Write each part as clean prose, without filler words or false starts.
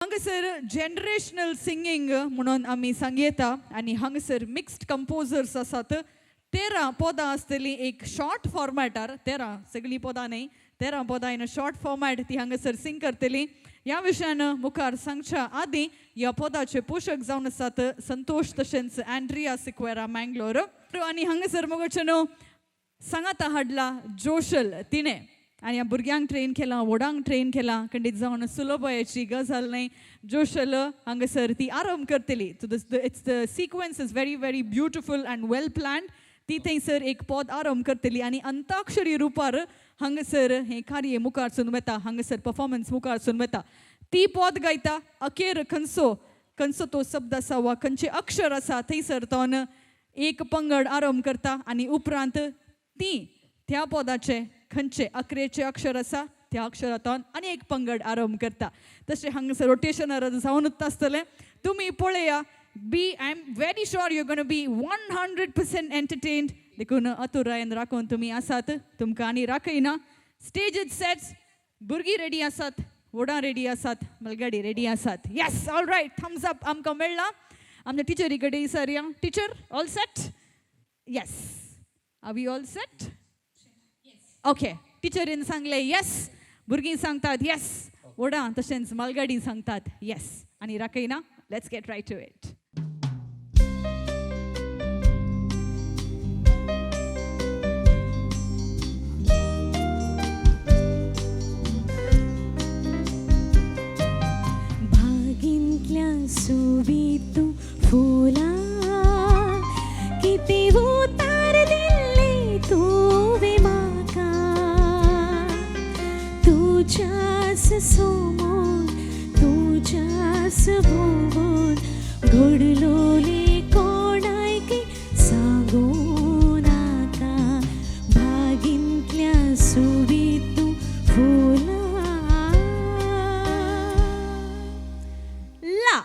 हांगासर generational singing म्हणून आमी सांगयता आनी हांगासर मिक्स्ड कंपोजर्स आसात. 13 पदां आसतलीं एक शॉर्ट फॉर्मॅटार, 13 सगळीं पदां न्हय, 13 पदां इन शॉर्ट फॉर्मॅट ती हांगासर सिंग करतली. ह्या विशयान मुखार सांगच्या आदीं ह्या पदाचे पोशक जावन आसात संतोष तशेंच अँड्रिया सिक्वेरा मँगलोर. आनी हांगासर मुगोचे न्हू सांगाता हाडला जोशल तिणें आनी ह्या भुरग्यांक ट्रेन केलां, व्हडांक ट्रेन केलां. खंडीत जावन सुलभायेची गजाल न्हय. जोशल हांगासर ती आरंभ करतली. So it's the sequence is very very beautiful and well planned. ती थंयसर एक पद आरंभ करतली आनी अंताक्षरी रुपार हांगासर हें कार्य मुखार वता, हांगासर परफॉर्मन्स मुखार वता. ती पद गायता, अखेर खंयचो खंयचो तो शब्द आसा वा खंयचे अक्षर आसा थंयसर तोन एक पंगड आरंभ करता आनी उपरांत ती त्या पदाचे खंयचे अकरेचे अक्षर आसा त्या अक्षरांतून आनी एक पंगड आरंभ करता. तशें हांगासर रोटेशनार जावनूच आसतलें. तुमी पळया, be I am very sure you gonna be 100% entertained. देखून अतुरायन राखून तुमी आसात, तुमकां आनी राखयना. स्टेज is sets, भुरगीं रेडी आसात, व्हडां रेडी आसात, मलगाडी रेडी आसात. Yes, all right, thumbs up आमकां मेळ्ळा. आमच्या टिचरी कडेन विचारया. Teacher, all set? Yes, are we all set? Okay, टिचरीन सांगलें येस, भुरगीं सांगतात येस, व्हडां तशेंच मालगाडी सांगतात येस. आनी राखयना, let's get right to it. भागींतल्या सोबीत फुला किती उतार दिल्ले तुवें म्हाका, तुज्याच समोर तुज्याच भोंवन घडलोले कोणायक सांगू नाका. भागींतल्या सोबीत फुला. ला.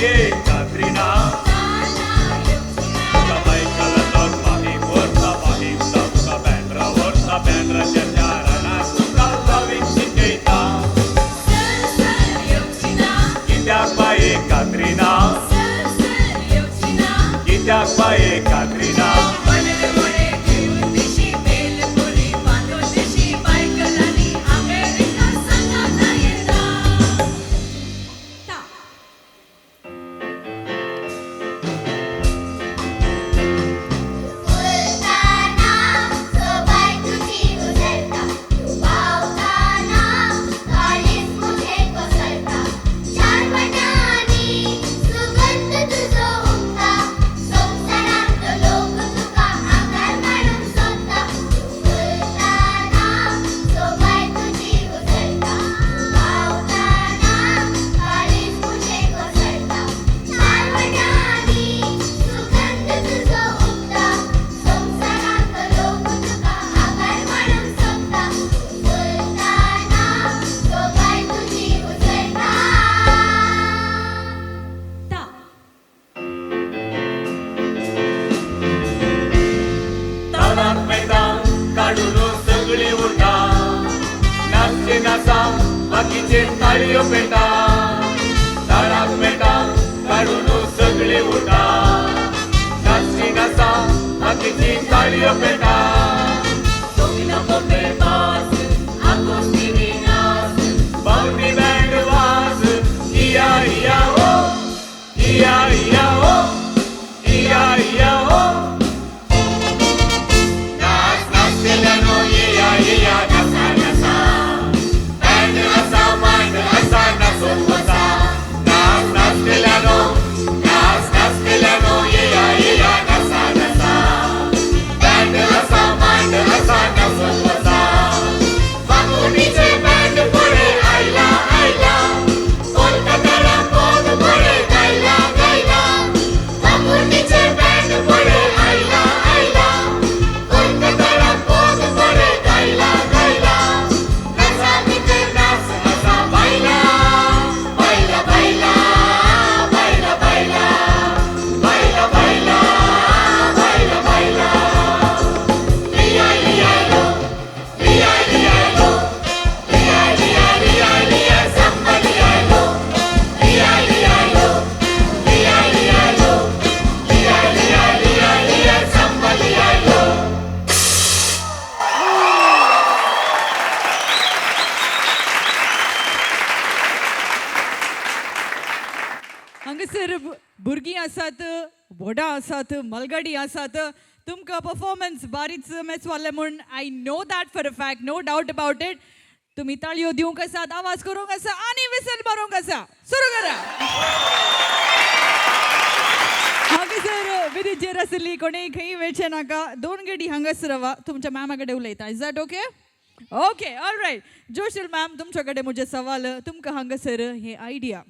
बाये कात्रिना, तुका बायकलाचो माहीम व्हरता, माहीम तुका बँड्रा व्हरता, बँड्राच्या त्या रानार तुका लवींग शिकयता. कित्याक बाये कात्रिना, कित्याक बाये कात्रिना? फुलताना सोबाय तुजी उजळटा, तूं पावताना काळीज म्हजें कोसळटा. चार वटांनी सुगंध तुजो उमता, संवसारांत लोक तुका आंगार मांडूंक सोदता. तूं फुलताना सोबाय तुजी उजळटा, तूं पावताना काळीज म्हजें कोसळटा. चार वटांनी सुगंध तुजो उमता, संवसारांत लोक तुका आंगार मांडूंक सोदता. तूं फुलताना सोबाय तुजी उजळटा. ता. तालाक मैदान काडून सगळी उरता, नाचचे नाचा बाकीचे ताळयो पेटा. ताळाक मेटां काडून सगळी उरता, नाचची नाचा बाकीची ताळयो पेटा. बावनी बँड वाज, इया इया हो, इया इया हो, इया इया हो. नाच नाचतेल्यानो येया येया नाचा नाचा, बँड आसा मांड आसा नाचोंक वचा. नाच नाचतेल्यानो, नाच नाचतेल्यानो येया येया नाचा नाचा, बँड आसा मांड आसा नाचोंक वचा. बांगुणीचे बँड पळे आयला आयला, कोलकातारा पद पळे गायला गायला. बांगुणीचे बँड पळे आयला आयला, कोलकातारा पद पळे गायला गायला. नाचा भितर नाच आसा बायला, बायला बायला, बायला बायला, बायला बायला, बायला बायला. लिया लिया लो, लिया लिया लो, लिया लिया लिया लिया संबा लिया लो, लिया लिया लो, लिया लिया लो, लिया लिया लिया लिया संबा लिया लो. हांगासर भुरगीं आसात, व्हडां आसात, मलगाडी आसात. तुमकां परफॉर्मन्स बारीच मेचवाले म्हूण I know that for a fact, no doubt about it. तुमी ताळयो दिवंक आसात, आवाज करूंक आसा आनी विसल मारूंक आसा. सुरू करा. हांगासर विधीचेर आसली, कोणीय खंय वेचें नाका. दोन गडी हांगासर रावा, तुमच्या मॅमा कडेन उलयता. Is that okay? Okay, all right. Joshil ma'am, तुमच्या कडेन म्हजें सवाल. तुमकां हांगासर हे आयडिया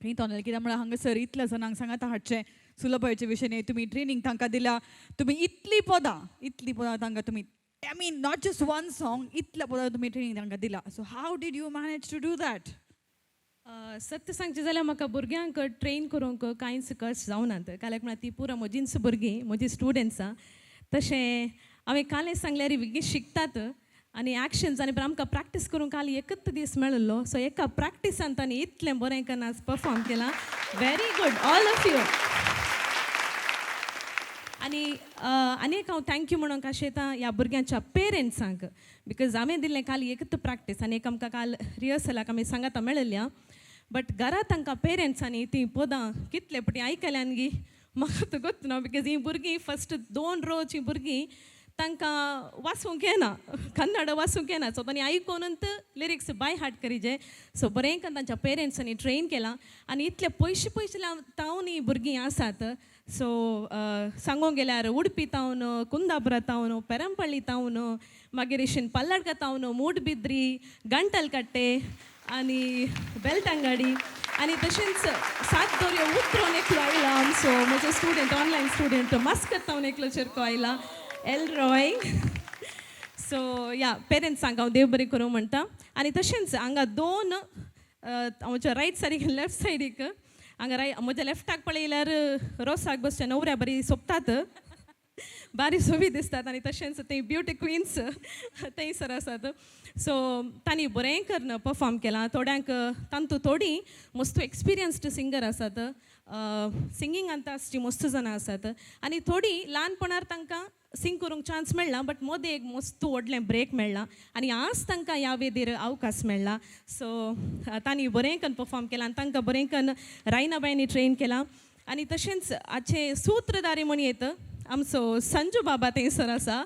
खंय तोंडार? कित्याक म्हळ्यार हांगासर इतल्या जाणांक सांगाता हाडचें सुलभायचे विशय न्ही. तुमी ट्रेनींग तांकां दिल्या, तुमी इतलीं पदां, इतलीं पदां तांकां तुमी, I mean, not just one song, इतल्या पदां तुमी ट्रेनींग तांकां दिला. So how did you manage to do that? सत्य सांगचें जाल्यार म्हाका भुरग्यांक ट्रेन करूंक कांयच कश्ट जावनात, काल्याक म्हळ्यार ती पुरा म्हजींच भुरगीं, म्हजी स्टुडंट्सां. तशें हांवें कालें सांगल्यार बेगीन शिकतात आनी एक्शन्स आनी आमकां प्रॅक्टीस करूंक काल एकच दीस मेळिल्लो. सो एका प्रॅक्टिसान तांणी इतलें बरें करून आज परफॉर्म केलां. Very good, all of you. आनी आनी एक हांव thank you म्हणूंक आशेता ह्या भुरग्यांच्या पेरंट्सांक, because हांवें दिल्लें काल एकच प्रॅक्टीस आनी एक आमकां काल रिहर्सलाक आमी सांगाता मेळिल्ल्या, बट घरा तांकां पेरंट्सांनी तीं पदां कितले पटी आयकल्यान गी म्हाका तो गोत्त ना, because हीं भुरगीं फस्ट दोन रोची भुरगीं, तांकां वाचूंक येना, कन्नड वाचूंक येना. सो तांणी आयकूनच लिरिक्स बाय हार्ट करीजे. सो बरें करून तांच्या पेरंट्सांनी ट्रेन केलां आनी इतले पयशे पयशे तावन ही भुरगीं आसात. सो सांगूंक गेल्यार उडपी तावन, कुंदापुरा तावन, पेरंपल्ली तावन, मागीर इशीन पल्लडका तावन, मूडबिद्री, गंटलकट्टे आनी बेलटंगाडी आनी तशेंच सात दर्यो उतरून एकलो आयला आमचो, म्हजो स्टुडंट, ऑनलायन स्टुडंट, मस्कत तावन एकलो चेरको आयला, एल रॉय. सो या पेरंट्सांक हांव देव बरें करूं म्हणटा. आनी तशेंच हांगा दोन आमच्या रायट सायडीक, लेफ्ट सायडीक हांगा राय म्हज्या लेफ्टाक पळयल्यार रोसाक बसच्या नवऱ्या बरी सोबतात, बारी सोबीत दिसतात आनी तशेंच ते ब्युटी क्विन्स थंयसर आसात. सो तांणी बरें करून परफॉर्म केलां. थोड्यांक तांतू थोडीं मस्त एक्सपिरियन्स्ड सिंगर आसात, सिंगिंगान आसची मस्त जाणां आसात आनी थोडीं ल्हानपणार तांकां सिंग करूंक चान्स मेळ्ळा, बट मदें एक मस्त व्हडलें ब्रेक मेळ्ळा आनी आज तांकां ह्या वेदीर अवकाश मेळ्ळा. सो तांणी बरें करून परफॉर्म केलां आनी तांकां बरें करून रायनाबायनी ट्रेन केलां. आनी तशेंच आजचे सूत्रधारी म्हण येत आमचो संजू बाबा थंयसर आसा.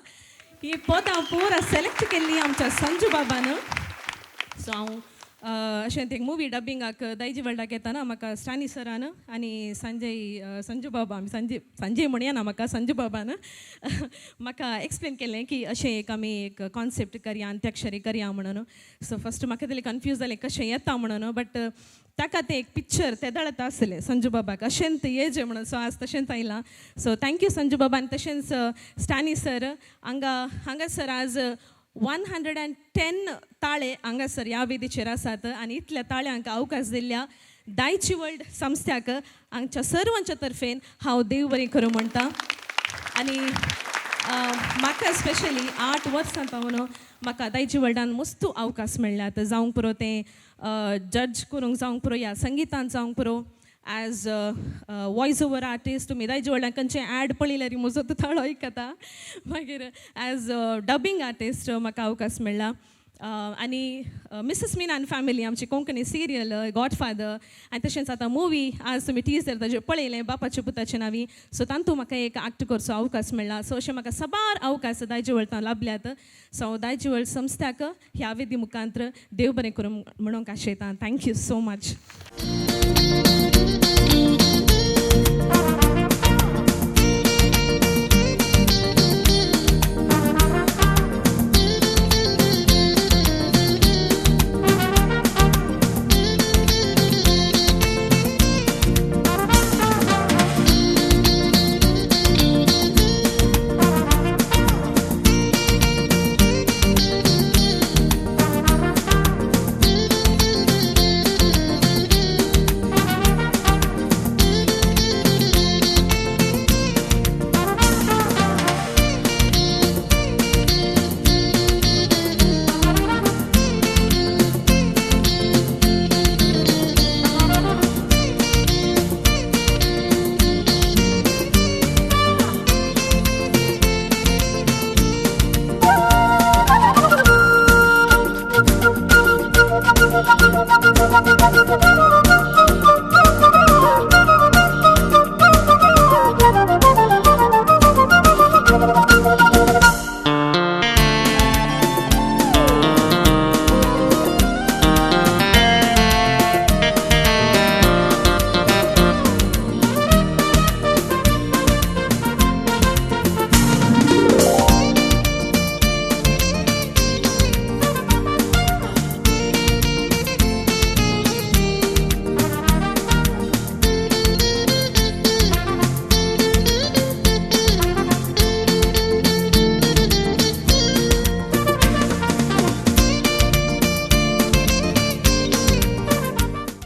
ही पदां पुरा सिलेक्ट केल्ली आमच्या संजू बाबान. सो हांव अशें ते मुवी डबिंगाक दायजी वर्ल्डाक येताना म्हाका स्टानी सरान आनी संजय संजू बाबा, आमी संजय संजय म्हणया ना म्हाका, संजू बाबान म्हाका एक्सप्लेन केलें की अशें एक आमी एक कॉन्सेप्ट करया, अंत्याक्षरी करया म्हणून. सो फस्ट म्हाका तितलें कन्फ्यूज जालें कशें येता म्हणून, बट ताका तें एक पिक्चर ते दळत आसलें संजू बाबाक अशेंच येजें म्हणून. सो आज तशेंच आयलां. सो thank you Sanju बाबा. आनी तशेंच स्टानी सर हांगा हांगासर आज 110 ताळे हांगासर ह्या वेदीचेर आसात आनी इतल्या ताळ्यांक अवकाश दिल्ल्या दायची वर्ल्ड संस्थ्याक हांगच्या सर्वांच्या तर्फेन हांव देव बरें करूं म्हणटा. आनी म्हाका स्पेशली 8 वर्सां पावन म्हाका दायजी वर्ल्डान मस्त अवकाश मेळ्ळ्यात, जावंक पुरो तें जज करूंक जावंक पुरो ह्या संगितान जावंक पुरो एज वॉयस ओवर आर्टिस्ट. तुमी दायजी वर्ल्डान खंयचें एड पळयल्यार म्हजो तो ताळो आयकता. मागीर एज डबिंग आर्टिस्ट म्हाका अवकाश मेळ्ळा. आनी मिसेस मीना आनी फॅमिली आमची कोंकणी सिरियल गॉडफादर आनी तशेंच आतां मुवी आज तुमी टिजर ताजेर पळयलें बापाचे पुताचे नावी, सो तातूंत म्हाका एक एक्ट करचो अवकाश मेळ्ळा. सो अशें म्हाका साबार अवकाश दायजी वर्ल्डान लाभल्यात. सो हांव दायजी वर्ल्ड संस्थ्याक ह्या विधी मुखांत्र देव बरें करूं म्हणूंक आशेता. Thank you so much. Thank you.